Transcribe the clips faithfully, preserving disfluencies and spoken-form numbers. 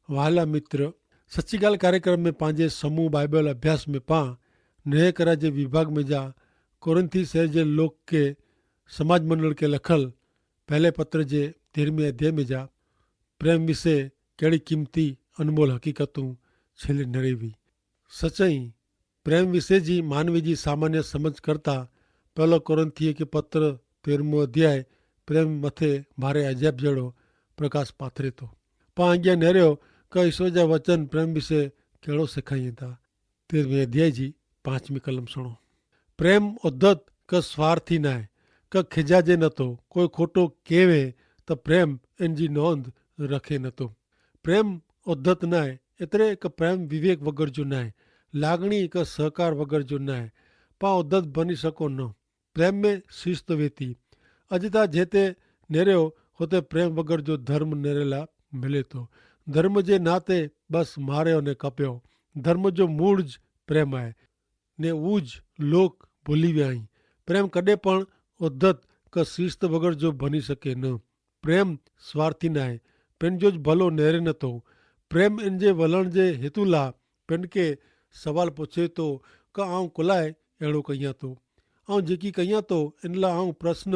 વહાલા મિત્ર, સચ્ચી ગાલ કાર્યક્રમ મેં પાંજે સમૂહ બાઈબલ અભ્યાસ મેં પાં નહે કરા જે વિભાગ મેં જા કોરિંથી શહેર જે લોક કે સમાજ મંડળ કે લખલ પહેલે પત્ર જે તેરમી અધ્યાય મેં જા પ્રેમ વિશે કહેડી કિંમતી અનમોલ હકીકતું છેલ્લે નરેવી. સચ્ચાઈ પ્રેમ વિશે જી માનવી જી સામાન્ય સમજ કરતા પહેલો કોરિંથી કે પત્ર તેરમો અધ્યાય પ્રેમ મતે ભારે અજાયબ જેડો પ્રકાશ પાથરે તો. પાં અજ્ઞા નેર્યો કે ઈસવ જા વચન પ્રેમ વિશે કહેડો સેખાઈ થા. તેરમે અધ્યાય જી પાંચમી કલમ સુણો. પ્રેમ ઉદ્ધત કે સ્વાર્થી નાય, કે ખેજાજે નતો, કોઈ ખોટો કહેવે, તો પ્રેમ એનજી નોંધ રખે નતો. પ્રેમ ઉદ્ધત નાય એતરે કે પ્રેમ વિવેક વગર જો નાય, લાગણી કે સહકાર વગર જો નાય. પા ઉદ્ધત ભની શકો ન. પ્રેમ મેં શિસ્ત વેતી. અજતા જેતે નેરેઓ હોતે પ્રેમ વગર જો ધર્મ નેરેલા મિલેતો. ધર્મ જે નાતે બસ માર્યો ને કપ્યો. ધર્મ જો મૂળ જ પ્રેમ આય. ને ઉજ લોક ભૂલી વ્યાઈ. પ્રેમ કદે પણ ઉદ્ધત કે શિસ્ત વગર જો ભની શકે ન. પ્રેમ સ્વાર્થી નાય. પેનજો જ ભલો નેરે નતો. પ્રેમ એનજે વલણ જે હેતુલા પેનકે સવાલ પોછે તો કે આઉં કોલાએ એડો કહિયા તો? આઉં જેકી કહિયા તો એનલા આઉં પ્રશ્ન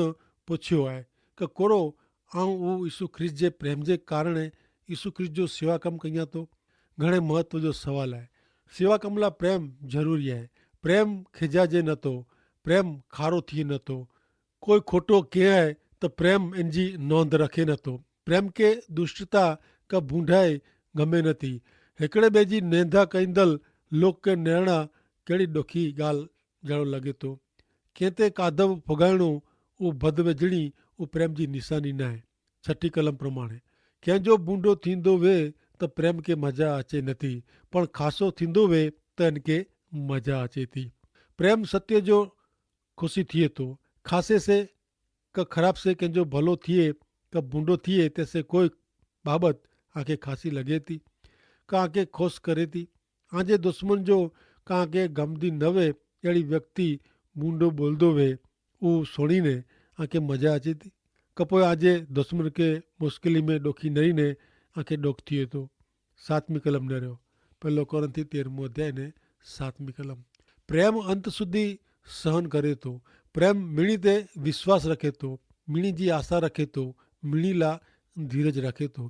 પોછ્યો આય કે કોરો આઉં ઉ ઈસુ ખ્રિસ્ત જે પ્રેમ જે કારણે ઈસુ ખ્રિસ્ત જો સેવાકમ કહિયા તો? ઘણે મહત્વ જો સવાલ આય. સેવાકમલા પ્રેમ જરૂરી આય. પ્રેમ ખેજા જે નતો. પ્રેમ ખારો થી નતો. કોઈ ખોટો કહેં તો પ્રેમ એનજી નોંધ રખે નતો. પ્રેમ કે દુષ્ટતા કા ભૂંડાઈ ગમે નથી. હેકડ઼ે બેજી નેંધા કૈંદલ લોક કે નેરણા કેડી ડોખી ગાલ જાણો લગે તો? કેંતે કાધવ ફગાયણો ઉં ભદવે જણી ઉં પ્રેમ જી નિશાની નાય. છઠી કલમ પ્રમાણે કેંજો ભૂંડો થીંદો વે તો પ્રેમ કે મજા આચે નથી, પણ ખાસો થીંદો વે તો એનકે મજા આચે થી. પ્રેમ સત્ય જો ખુશી થિયે તો. ખાસે સે કે ખરાબ સે કેંજો ભલો થિયે કે ભૂંડો થિયે તેસે કોઈ બાબત આંખે ખાસી લગે તી? કા આંખે ખોશ કરે તી? આજે દુશ્મન જો કા આંખે ગમદી નવે એડી વ્યક્તિ ભૂંડો બોલદો વે ઉં સોણીને આંખે મજા આચે તી? કપોય આજે દુશ્મન કે મુશ્કેલી મેં ડોખી નરીને આંખે ડોખ થિયે તો? સાતમી કલમ ન રહ્યો. પહેલો કોરિંથી તેરમો અધ્યાય ને સાતમી કલમ. પ્રેમ અંત સુધી સહન કરે તો. પ્રેમ મિણી તે વિશ્વાસ રખે તો. મિણી જી આશા રખે તો. મિણી લા ધીરજ રખે તો.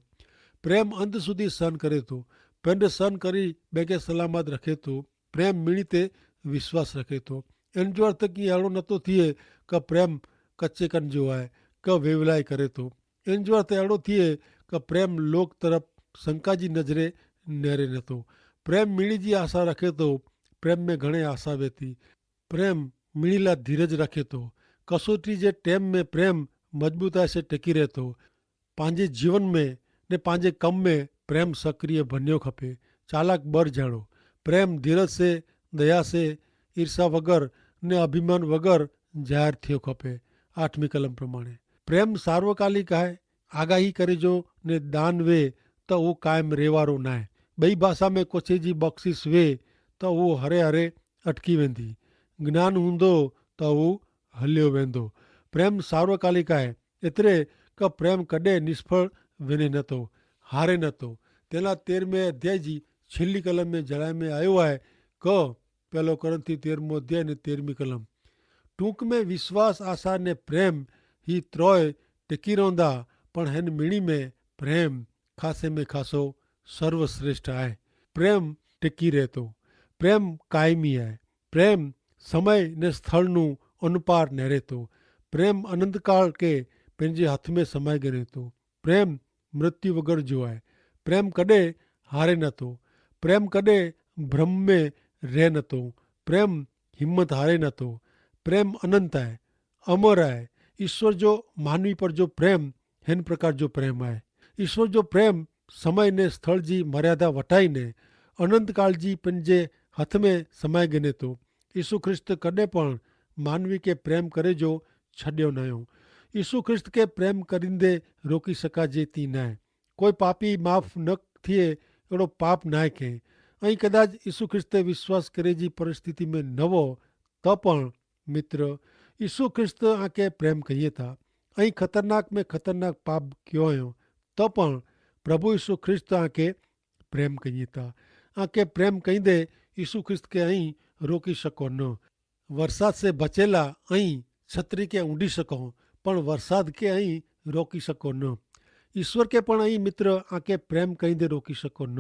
પ્રેમ અંત સુધી સહન કરે તો. પેંડ સહન કરી બેંકે સલામત રખે તો. પ્રેમ મિણી તે વિશ્વાસ રખે તો. એન જો અર્થ કી એડો નતો થિયે કે પ્રેમ કચ્ચે કન જો આય કે વેવલાય કરે તો. એન જો અર્થ એડો થિયે કે પ્રેમ લોક તરફ શંકા જી નજરે નેરે નતો. પ્રેમ મિણી જી આશા રખે તો. પ્રેમ મેં ઘણે આશા વેતી. પ્રેમ મિણીલા ધીરજ રખે તો. કસોટી જે ટેમ મેં પ્રેમ મજબૂતાઈ સે ટેકી રહેતો. પાંજે જીવન મેં ને પાંજે કમ મેં પ્રેમ સક્રિય ભન્યો ખપે. ચાલાક બર જાણો. પ્રેમ ધીરજ સે, દયા સે, ઈર્ષ્યા વગર ને અભિમાન વગર જાહેર થયો ખપે. આઠમી કલમ પ્રમાણે પ્રેમ સાર્વકાલિક આય. આગાહી કરે જો ને દાન વે તો ઉં કાયમ રહેવારો નાય. બઈ ભાષા મેં કોછે જી બક્ષિશ વે તો ઉં હરે હરે અટકી વેંધી. જ્ઞાન હૂંદો તો ઉં હલ્યો વેંધો. પ્રેમ સાર્વકાલિક આય. એતરે કે પ્રેમ કદે નિષ્ફળ વેને નતો, હારે નતો. તેના તેરમે અધ્યાય જી છેલ્લી કલમ મેં જણાય મેં આયો આય કે પહેલો કોરિંથી તેરમો અધ્યાય ને તેરમી કલમ. ટૂંક મેં વિશ્વાસ આશા ને પ્રેમ હી ત્રોય ટેકી રોંધા. પણ હેન મિણી મેં પ્રેમ ખાસે મેં ખાસો સર્વશ્રેષ્ઠ આય. પ્રેમ ટેકી રહેતો. પ્રેમ કાયમી આય. પ્રેમ સમય ને સ્થળનું અનુપાર નહરેતો. પ્રેમ અનંતકાળ કે પેનજે હાથ મેં સમાય ગનેતો. પ્રેમ મૃત્યુ વગર જો આય. પ્રેમ કદે હારે નતો. પ્રેમ કદે ભ્રમ મેં રહે નતો. પ્રેમ હિંમત હારે નતો. પ્રેમ અનંત આય, અમર આય. ઈસ્વર જો માનવી પર જો પ્રેમ હેન પ્રકાર જો પ્રેમ આય. ઈસ્વર જો પ્રેમ સમય ને સ્થળ જી મર્યાદા વટાઈ ને અનંતકાળ જી પેનજે હાથ મેં સમાય ગનેતો. ઈસુ ખ્રિસ્ત કદે પણ માનવી કે પ્રેમ કરે જો છડ્યો નયો. ઈસુ ખ્રિસ્ત કે પ્રેમ કરીંદે રોકી શકાજે તી નાય. કોઈ પાપી માફ ન થિયે એડો પાપ નાય કે. અહીં કદાચ ઈસુ ખ્રિસ્ત વિશ્વાસ કરે જી પરિસ્થિતિ મેં નવો તો પણ મિત્ર, ઈસુ ખ્રિસ્ત આંકે પ્રેમ કહિયે થા. અહીં ખતરનાક મેં ખતરનાક પાપ ક્યો હૈં તો પણ પ્રભુ ઈસુ ખ્રિસ્ત આંકે પ્રેમ કહિએ તા. આકે પ્રેમ કહિંદે ઈસુ ખ્રિસ્ત કે અહીં રોકી શકો ન. વરસાદ સે ભચેલા અહીં છત્રી કે ઊંડી શકો, પણ વરસાદ કે અહીં રોકી શકો ન. ઈસ્વર કે પણ અહીં મિત્ર આકે પ્રેમ કહિંદે રોકી શકો ન.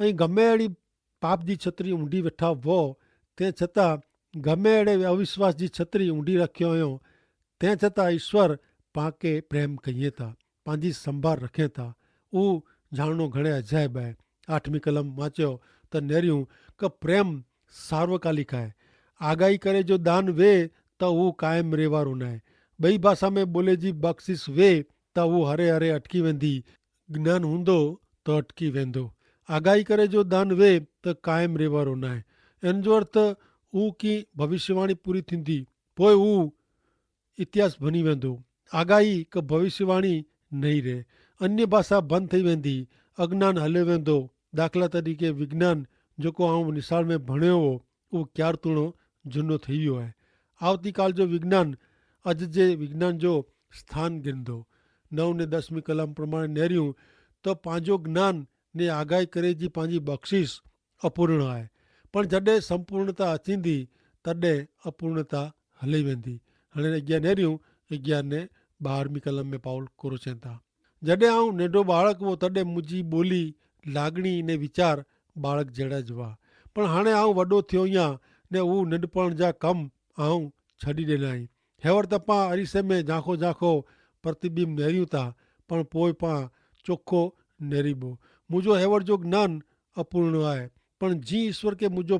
અહીં ગમે એડી પાપ જી છત્રી ઊંડી વેઠા વો, તે છતાં ગમે એડે અવિશ્વાસ જી છત્રી ઊંડી રાખ્યો અયો, તે છતાં ઈસ્વર પાંકે પ્રેમ કહિએ તા, પાંજી સંભાર રખે તા. ઉ જાણનો ઘણે અજાયબ આય. આઠમી કલમ વાંચ્યો તો નેર્યું કે પ્રેમ સાર્વકાલિક આય. આગાહી કરે જો દાન વે તો ઉ કાયમ રહેવારો નાય. બઈ ભાષા મેં બોલે જી બક્ષિસ વે તો ઉ હરે હરે અટકી વેંધી. જ્ઞાન હુંદો તો અટકી વેંધો. આગાહી કરે જો દાન વે તો કાયમ રહેવારો નાય. એન જો અર્થ ઉ કી ભવિષ્યવાણી પૂરી થીંદી, પોય ઉ ઇતિહાસ ભની વેંધો. આગાહી કે ભવિષ્યવાણી નહીં રહે. અન્ય ભાષા બંધ થઈ વેંધી. અજ્ઞાન હલે વેંધો. દાખલા તરીકે વિજ્ઞાન જોકો આઉં નિશાળ મેં ભણ્યો હો, ઉં ક્યાર તુણો જુનો થઈ વ્યો હૈ. આવતી કાલ જો વિજ્ઞાન અજ જે વિજ્ઞાન જો સ્થાન ગિરંદો. નવ ને દસમી કલમ પ્રમાણે નેર્યું તો પાંજો જ્ઞાન ને આગાહી કરે જી પાંજી બક્ષિશ અપૂર્ણ આય. પણ જડે સંપૂર્ણતા અચીંદી તદે અપૂર્ણતા હલી વેંદી. હણે અગિયા નેર્યું અગિયા ને બારમી કલમ મેં પાઉલ કોરો ચેંતા, જડે આઉં નેડો બાળક વો તદે મુજી બોલી, લાગણી ને વિચાર બાળક જેડા જવા. પણ હણે આઉં વડો થયો યા ને ઉં નેડપણ જા કમ આઉં છડી દેના હી. હેવર તપાં અરીસે મેં જાખો જાખો પ્રતિબિંબ નેર્યું તા, પણ પોય પાં ચોખો નેરીબો. મુજો હેવર જો જ્ઞાન અપૂર્ણ આય, પણ જી ઈસ્વર કે મુજો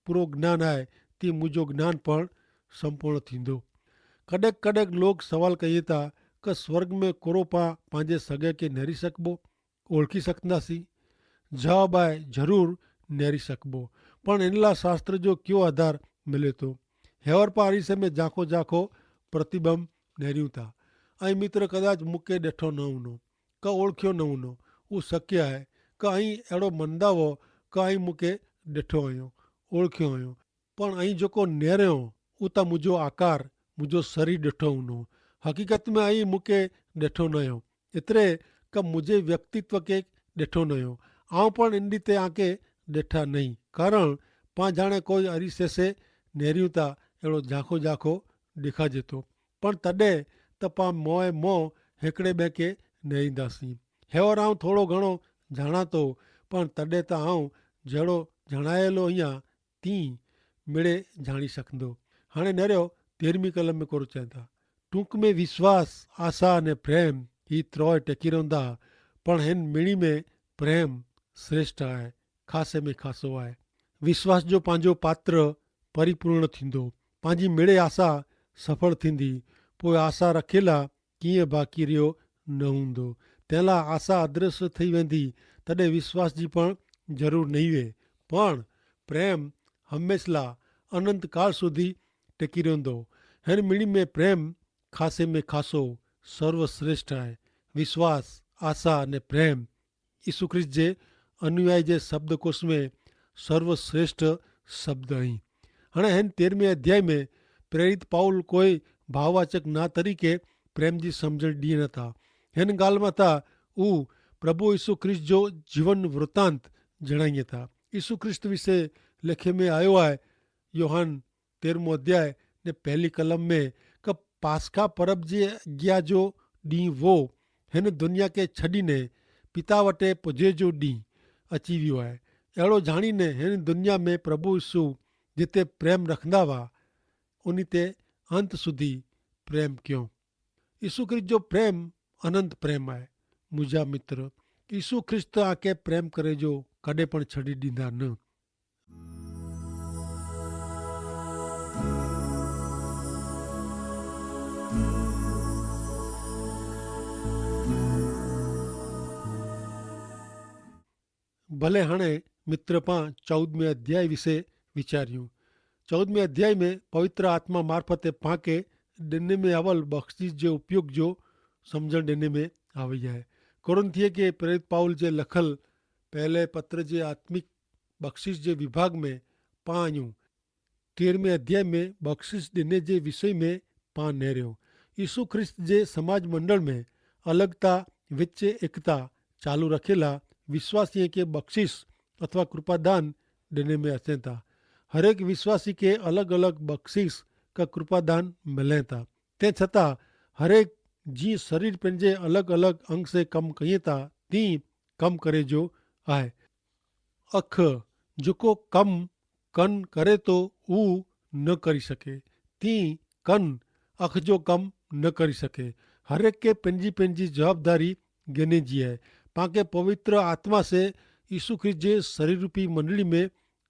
પૂરો જ્ઞાન આય, તી મુજો જ્ઞાન પણ સંપૂર્ણ થીંદો. કડેક કડેક લોક સવાલ કહિયે તા કે સ્વર્ગ મેં કોરો પાં પાંજે સગે કે નેરી સકબો, ઓળખી સકતા સી? જવાબ આય જરૂર નેરી સકબો. પણ એનલા શાસ્ત્ર જો ક્યો આધાર મિલે તો? હેવર પાં અરીસે મેં જાખો જાખો પ્રતિબિંબ નેર્યું તા. અહીં મિત્ર કદાચ મુકે દેઠો ન ઉનો, કા ઓળખ્યો ન ઉનો. ઉં શક્ય હૈ કા અહીં એડો મંદાવો કા અહીં મુકે દેઠો અયો, ઓળખ્યો અયો. પણ અહીં જોકો નેર્યો ઉતા મુજો આકાર, મુજો સરી દેઠો ઉનો. હકીકત મેં અહીં મુકે દેઠો નયો. એતરે કા મુજે વ્યક્તિત્વ કે દેઠો નયો. આઉં પણ ઇન્દી તે આંકે દેઠા નહીં. કારણ પાં જાણે કોઈ અરીસે સે નેર્યું તા એડો જાખો જાખો દેખા જેતો. પણ તદે તો પાં મોએ મોં હેકડ઼ે બેંકે નહીં દાસી. હેવર આઉં થોડો ઘણો જાણાતો, પણ તદે તો આઉં જેડો જણાયેલો અહિયા તી મેડે જાણી સકંદો. હાણે નર્યો તેરમી કલમ મેં કોરો ચેંતા, ટૂંક મેં વિશ્વાસ, આશા અને પ્રેમ હી ત્રોય ટેકી રોંદા, પણ હેન મિણી મેં પ્રેમ શ્રેષ્ઠ આય, ખાસે મેં ખાસો આય. વિશ્વાસ જો પાંજો પાત્ર પરિપૂર્ણ થીંદો, પાંજી મેડે આશા સફળ થીંદી. પોય આશા રખેલા કિંય બાકી રહ્યો ન હુંદો. તેલા આશા અદ્રશ્ય થઈ વેંધી, તદે વિશ્વાસ જી પણ જરૂર નહીં વે. પણ પ્રેમ હંમેશલા અનંતકાળ સુધી ટેકી રહ્યો દો. હેન મિણી મેં પ્રેમ ખાસે મેં ખાસો સર્વશ્રેષ્ઠ હૈ. વિશ્વાસ, આશા અને પ્રેમ ઈસુ ખ્રિસ્ત જે અનુયાયી જે શબ્દકોશ મેં સર્વશ્રેષ્ઠ શબ્દ અહીં. હણે હેન તેરમે અધ્યાય મેં પ્રેરિત પાઉલ કોઈ ભાવવાચક ના તરીકે પ્રેમ જી સમઝણ ડિયે ન થા. હેન ગાલમાં થા ઉં પ્રભુ ઈસુ ખ્રિસ્ત જો જીવન વૃત્તાંત જણાઈ થા. ઈસુ ખ્રિસ્ત વિશે લેખે મેં આયો આય. યોહાન તેરમો અધ્યાય ને પહેલી કલમ મેં કે પાસખા પરબ જે અગિયા જો દી વો હેન દુનિયા કે છડી ને પિતા વટે પજે જો દી અચીવ્યો આય. એડો જાણી ને હેન દુનિયા મેં પ્રભુ ઈસુ જેતે પ્રેમ રખંદા વા ઉની તે અંત સુધી પ્રેમ ક્યો. ઈસુ ખ્રિસ્ત જો પ્રેમ અનંત પ્રેમ આય. મુજા મિત્ર, ઈસુ ખ્રિસ્ત આકે પ્રેમ કરે જો કદે પણ છડી દીધા ન. ભલે હણે મિત્ર પાં ચૌદમે અધ્યાય વિશે વિચાર્યું. ચૌદમે અધ્યાય મેં પવિત્ર આત્મા મારફતે પાંકે ડેને મેં આવલ બક્ષિશ જે ઉપયોગ જો સમઝણ ડેને મેં આવે હૈ. કોરિંથીય કે પ્રેરિત પાઉલ જે લખલ પહેલે પત્ર જે આત્મિક બક્ષિશ જે વિભાગ મેં પાં આયું. તેરમે અધ્યાય મેં બક્ષિશ ડેને જે વિષય મેં પાં નહર્યો. ઈસુ ખ્રિસ્ત જે સમાજ મંડળ મેં અલગતા વચ્ચે એકતા ચાલુ રખેલા વિશ્વાસીય કે બક્ષિશ અથવા કૃપાદાન દેને મેં અચેતા. હરેક વિશ્વાસી કે અલગ અલગ બક્ષિશ કા કૃપાદાન મેલેતા. તે છતાં હરેક જી શરીર પેનજે અલગ અલગ અંગ સે કમ કહિયે તા તી કમ કરે જો આય. અખ જોકો કમ કન કરે તો ઉ ન કરી શકે. તી કન અખ જો કમ ન કરી શકે. હરેક કે પેનજી પેનજી જવાબદારી ગેને જી હૈ. પાંકે પવિત્ર આત્મા સે ઈસુ ખ્રિસ્ત જે શરીરરૂપી મંડળી મેં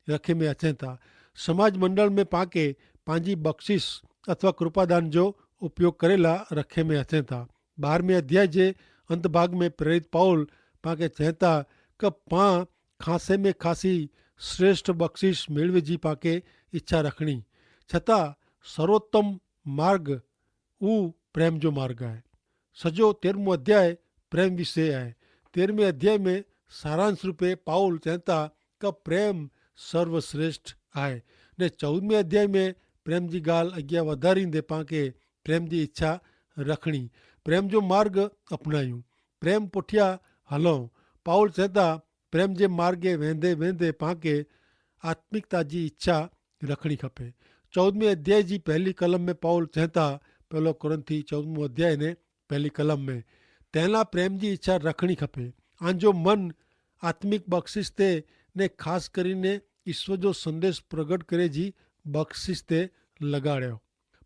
રખે મેં અચેતા. સમાજ મંડળ મેં પાંકે પાંજી બક્ષિશ અથવા કૃપાદાન જો ઉપયોગ કરેલા રખે મેં અચેતા. બાર મેં અધ્યાય જે અંતભાગ મેં પ્રેરિત પાઉલ પાંકે ચેતા કે પાં ખાસે મેં ખાસી શ્રેષ્ઠ બક્ષિશ મેળવે જી પાંકે ઇચ્છા રખણી. છતાં સર્વોત્તમ માર્ગ ઉ પ્રેમ જો માર્ગ આય. સજો તેરમું અધ્યાય પ્રેમ વિશે આય. તેરમે અધ્યાય મેં સારાંશ રૂપે પાઉલ ચેતા કે પ્રેમ સર્વશ્રેષ્ઠ આય. ને ચૌદમે અધ્યાય મેં પ્રેમ જી ગાલ અગિયા વધારી દેપા કે પ્રેમ જી ઇચ્છા રખણી, પ્રેમ જો માર્ગ અપનાયું, પ્રેમ પુઠ્યા હલો. પાઉલ ચેતા પ્રેમ જે માર્ગે વેંધે વેંધે પાંકે આત્મિકતા જી ઇચ્છા રખણી ખપે. ચૌદમે અધ્યાય જી પહેલી કલમ મેં પાઉલ ચેતા, પહેલો કોરિંથી ચૌદમો અધ્યાય ને પહેલી કલમ મેં તેના પ્રેમ જી ઇચ્છા રખણી ખપે. આજો મન આત્મિક બક્ષિશ તે ને ખાસ કરીને ઈસ્વર જો સંદેશ પ્રગટ કરે જી બક્ષિશ તે લગાડ્યો.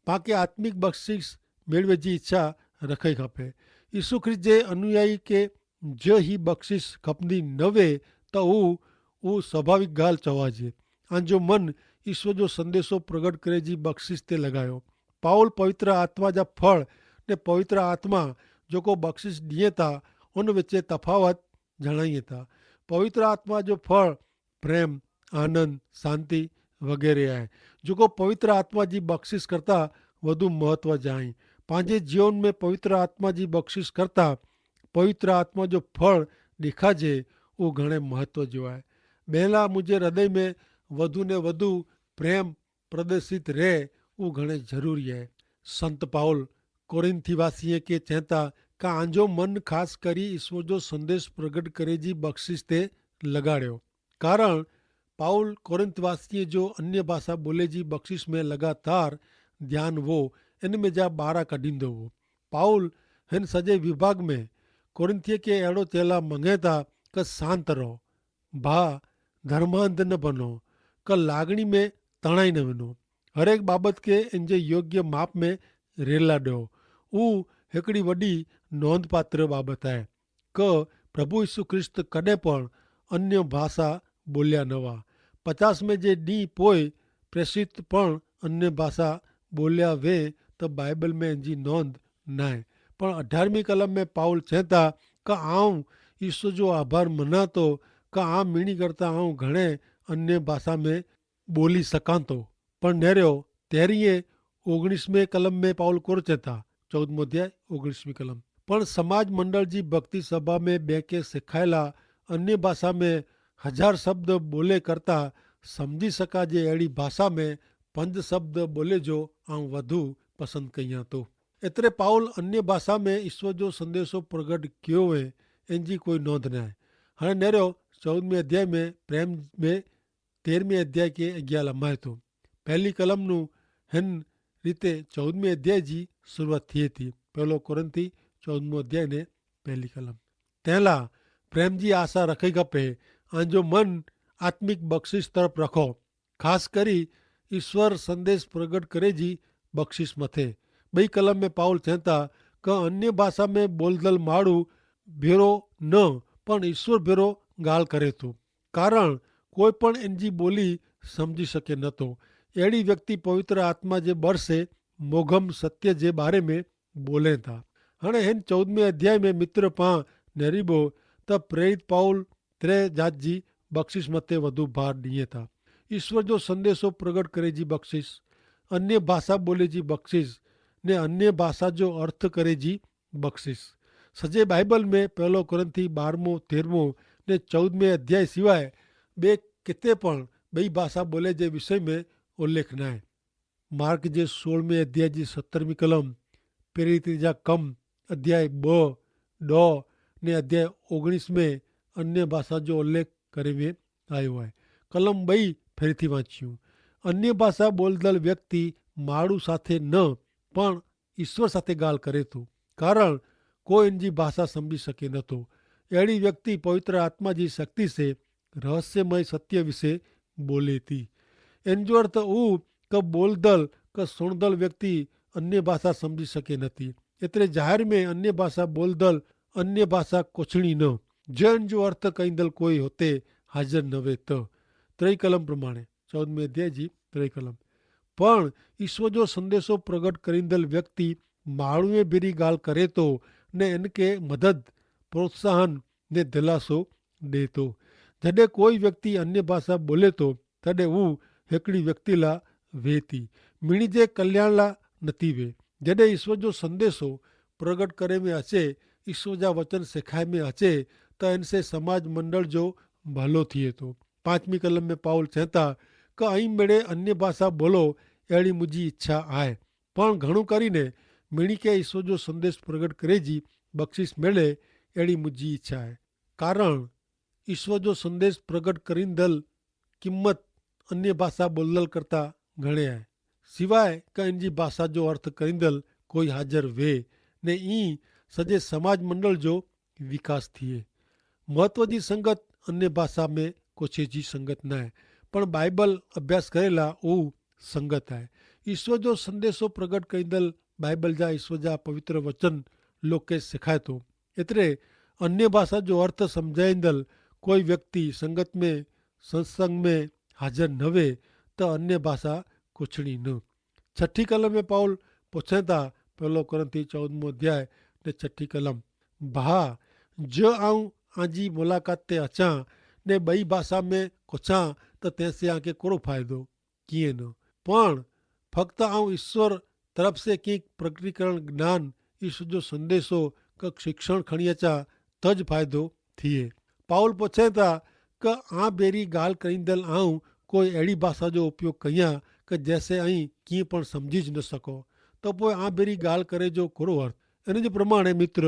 પાંકે આત્મિક બક્ષિશ મેળવે જી ઇચ્છા રખે ખપે. ઈસુ ખ્રિસ્ત જે અનુયાયી કે જે હી બક્ષિશ ખપની નવે તો ઉ ઉ સ્વાભાવિક ગાલ ચવાજે. આજો મન ઈસ્વર જો સંદેશો પ્રગટ કરે જી બક્ષિશ તે લગાયો. પાઉલ પવિત્ર આત્મા જા ફળ ને પવિત્ર આત્મા જોકો બક્ષિશ દિયે તા ઉન વચ્ચે તફાવત જણાઈ તા. પવિત્ર આત્મા જો ફળ પ્રેમ, આનંદ, શાંતિ વગેરે આય. જોકો પવિત્ર આત્મા જી બક્ષિશ કરતા વધુ મહત્વ જાઈ. પાંજે જીવન મેં પવિત્ર આત્મા જી બક્ષિશ કરતા પવિત્ર આત્મા જો ફળ દેખાજે ઉં ઘણે મહત્વ જો આય. બહેલા મુઝે હૃદય મેં વધુ ને વધુ પ્રેમ પ્રદર્શિત રહે ઉં ઘણે જરૂરી આય. સંત પાઉલ કોરિંથીવાસીએ કે ચેતા કા આજો મન ખાસ કરી ઈસ્વર જો સંદેશ પ્રગટ કરે જી બક્ષિશ તે લગાડ્યો. કારણ પાઉલ કોરિંથવાસીએ જો અન્ય ભાષા બોલે જી બક્ષિશ મેં લગાતાર ધ્યાન વો એન મેં જા બારા કઢીંદો વો. પાઉલ હેન સજે વિભાગ મેં કોરિંથીય કે એડો ચેલા મંગેતા કે શાંત રહો, ભા ધર્માંધ ન બનો, કે લાગણી મેં તણાઈ ન વિનો. હરેક બાબત કે એન જે યોગ્ય માપ મેં રેલા દો. ઉં હેકડી વડી નોંધપાત્ર બાબત હૈ કે પ્રભુ ઈસુ ખ્રિસ્ત કદે પણ અન્ય ભાષા બોલ્યા નવા. પચાસ મેં જે દી પોય પ્રેસિત પણ અન્ય ભાષા બોલ્યા વે તો બાઈબલ મેં એન જી નોંધ નાય. પણ અઢારમી કલમ મેં પાઉલ છેંતા કે આઉં ઈસુ જો આભાર મનાતો કે આ મિણી કરતા આઉં ઘણે અન્ય ભાષા મેં બોલી સકાંતો. પણ નેર્યો તેરીએ ઓગણીસમે કલમ મેં પાઉલ કોરચેતા. ચૌદમો અધ્યાય ઓગણીસમી કલમ. પણ સમાજ મંડળ જી ભક્તિ સભા મેં બેંકે સિખાયેલા અન્ય ભાષા મેં હજાર શબ્દ બોલે કરતા સમઝી સકા જે એડી ભાષા મેં પંજ શબ્દ બોલે જો આઉં વધુ પસંદ કહિયા તો. એતરે પાઉલ અન્ય ભાષા મેં ઈસ્વર જો સંદેશો પ્રગટ ક્યો હૈ એન જી કોઈ નોંધ નાય. હણે નેરો ચૌદમે અધ્યાય મેં પ્રેમ મેં તેરમે અધ્યાય કે અગિયા લમાય તો. પહેલી કલમનું હેન રીતે ચૌદમે અધ્યાય જી શરૂઆત થી થી. પહેલો કોરિંથી ચૌદમો અધ્યાય ને પહેલી કલમ. તેલા પ્રેમ જી આશા રખે ખપે. આજો મન આત્મિક બક્ષિશ તરફ રખો. ખાસ કરી ઈસ્વર સંદેશ પ્રગટ કરે જી બક્ષિશ મતે. બઈ કલમ મેં પાઉલ ચેંતા કે અન્ય ભાષા મેં બોલદલ માડૂ ભેરો ન પણ ઈસ્વર ભેરો ગાલ કરે તો. કારણ કોઈ પણ એન જી બોલી સમઝી શકે નતો. એડી વ્યક્તિ પવિત્ર આત્મા જે બરસે મોગમ સત્ય જે બારે મેં બોલે થા. હણે હેન ચૌદમે અધ્યાય મેં મિત્ર પાં નેરીબો તો પ્રેરિત પાઉલ ત્રે જાત જી બક્ષિશ મતે વધુ ભાર દિયે થા. ઈસ્વર જો સંદેશો પ્રગટ કરે જી બક્ષિશ, અન્ય ભાષા બોલે જી બક્ષિશ, ને અન્ય ભાષા જો અર્થ કરે જી બક્ષિશ. સજે બાઈબલ મેં પહેલો કોરિંથી બારમો તેરમો ને ચૌદમે અધ્યાય સિવાય બે કિતે પણ બઈ ભાષા બોલે જે વિષય મેં ઉલ્લેખ નાય. માર્ક જે સોળમે અધ્યાય જી સત્તરમી કલમ, પ્રેરિત જા કમ અધ્યાય બ, ડ ને અધ્યાય ઓગણીસમે અન્ય ભાષા જો ઉલ્લેખ કરે મેં આયો હૈ. કલમ બઈ ફેરી થી વાંચ્યું. અન્ય ભાષા બોલદલ વ્યક્તિ માડૂ સાથે ન પણ ઈસ્વર સાથે ગાલ કરે તો, કારણ કોઈ એનજી ભાષા સમઝી શકે નતો. એડી વ્યક્તિ પવિત્ર આત્મા જી શક્તિ સે રહસ્યમય સત્ય વિશે બોલે તી. એનજો અર્થ ઉ કે બોલદલ કે સુણદલ વ્યક્તિ અન્ય ભાષા સમઝી શકે નથી. એતરે જાહેર મેં અન્ય ભાષા બોલદલ અન્ય ભાષા કોછણી ન, જેન જો અર્થ કઈંદલ કોઈ હોતે હાજર નવે તો. ત્રય કલમ પ્રમાણે ચૌદમે અધ્યાય જી ત્રય કલમ. પણ ઈસ્વર જો સંદેશો પ્રગટ કરીંદલ વ્યક્તિ માણુએ ભેરી ગાલ કરે તો ને એનકે મદદ, પ્રોત્સાહન ને દિલાસો દેતો. જડે કોઈ વ્યક્તિ અન્ય ભાષા બોલે તો તદે ઉ હેકડી વ્યક્તિલા વેતી મિણી જે કલ્યાણલા નથી વે. જડે ઈસ્વર જો સંદેશો પ્રગટ કરે મેં હશે, ઈસ્વર જા વચન શેખાય મેં હશે, તો એનસે સમાજ મંડળ જો ભલો થિયે તો. પાંચમી કલમ મેં પાઉલ ચેતા કે અહીં મેળે અન્ય ભાષા બોલો એડી મુજી ઇચ્છા આય. પણ ઘણું કરીને મિણી કે ઈસ્વર જો સંદેશ પ્રગટ કરે જી બક્ષિશ મેળે એડી મુજી ઇચ્છા આય. કારણ ઈસ્વર જો સંદેશ પ્રગટ કરીંદલ કિંમત અન્ય ભાષા બોલદલ કરતા ઘણે આય. સિવાય કે એનજી ભાષા જો અર્થ કરીંદલ કોઈ હાજર વે ને ઈ સજે સમાજ મંડળ જો વિકાસ થિયે. મહત્વ જી સંગત અન્ય ભાષા મેં કોછે જી સંગત નાય, પણ બાઈબલ અભ્યાસ કરેલા ઉ સંગત આય. ઈસ્વર જો સંદેશો પ્રગટ કરીંદલ બાઈબલ જા ઈસ્વર જા પવિત્ર વચન લોકે શેખાય તો. એતરે અન્ય ભાષા જો અર્થ સમઝાઈંદલ કોઈ વ્યક્તિ સંગત મેં સંસંગ મેં હાજર નવે તો અન્ય ભાષા કોછણી ન. છઠી કલમ મેં પાઉલ પોછેતા પહેલો કોરિંથી ચૌદમો અધ્યાય ને છઠી કલમ. ભા જો આઉં આજી મુલાકાત તે અચાં ને બઈ ભાષા મેં કોછાં તો તેસે આંકે કોરો ફાયદો? કિયે ન. પણ ફક્ત આઉં ઈસ્વર તરફ સે કિંક પ્રકટીકરણ જ્ઞાન ઈસ્વર જો સંદેશો કે શિક્ષણ ખણિયાચા તજ ફાયદો થિયે. પાઉલ પોછેતા કે આ બેરી ગાલ કરીંદલ આઉં કોઈ એડી ભાષા જો ઉપયોગ કહિયા કે જેસે અહીં કિંપણ સમઝી જ ન શકો, તો પોય આ બેરી ગાલ કરે જો કોરો અર્થ? એન જે પ્રમાણે મિત્ર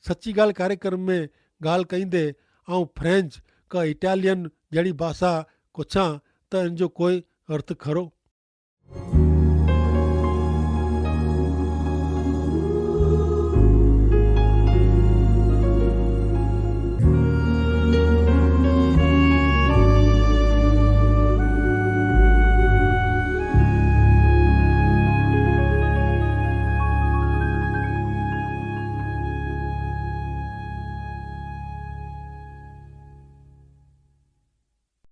સચ્ચી ગાલ કાર્યક્રમ મેં ગાલ કહીંદે આઉં ફ્રેન્ચ કે ઇટાલિયન જેડી ભાષા કોછાં, તો એન જો કોઈ અર્થ ખરો?